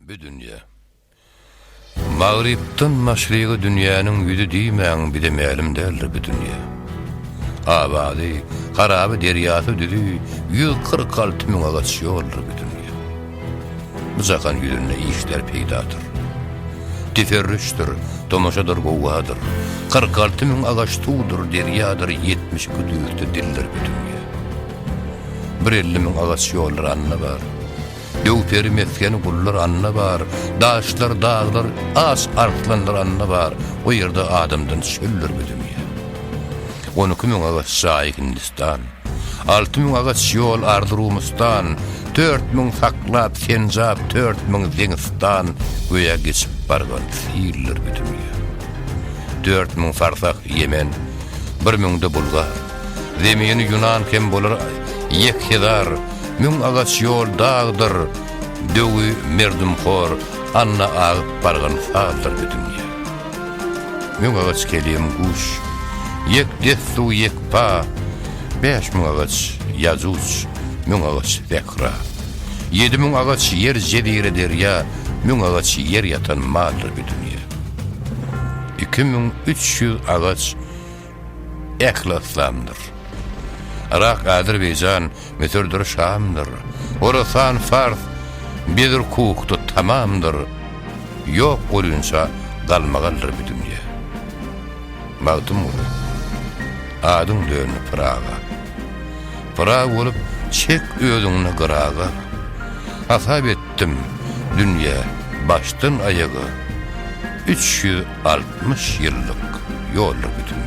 Bi dünýe. Magrypdan maşryga dünýäniň ýüzi diýmäň bize mälim däldir bi dünýe. Abady, haraby derýasy düzi 146 müň agaç ýoldur bi dünýe. Bu jahan ýüzünde işler peýdadyr. Teferrüşdir, tomaşadyr gowgadyr. 46 müň agaç suwdur, derýadyr, 72 düzde dildir bi dünýe. Bir 50 müň agaç ýollar anna bar. Döw-peri mesgeni gullar anda bar, Daşlar, daglar, aç arslanlar anda bar, O ýerde adamdan çöldür bu dünýä. 12 müň agaç jaýy Hindistan, 6000 agaç ýol arzy Rumustan, 4000 saklap senjap, 4000 Zeňistan, Göýä geçip bargan sildir bu dünýä. 4000 farsah Ýemen, bir müňde Bulgar, Zemini Ýunan hem bolar ýek hezar, Müň agaç ýol dagdyr, döwi merdumhor, Anna agyp bargan sazdyr bu dünýä. Müň agaç kelim guş, ýek dessu ýek pa, 5000 agaç ýajuç, müň agaç sähra. 7000 agaç ýer jezire derýa, Müň agaç ýer ýatan maldyr bu dünýä. 2300 agaç ähli yslamdyr. Yrak, Azerbaýjan, Müsürdir, Şamdyr. Horasan, Fars, Bedir Kuhda tamamdyr. Ýok bolýunça galmagaldyr bu dünýe. Magtymguly, adyň döndi Pyraga. Pyragy bolup çek özüňni gyraga. Hasap etdim, dünýe başdan aýaga 360 ýyllyk ýoldur bu dünýe.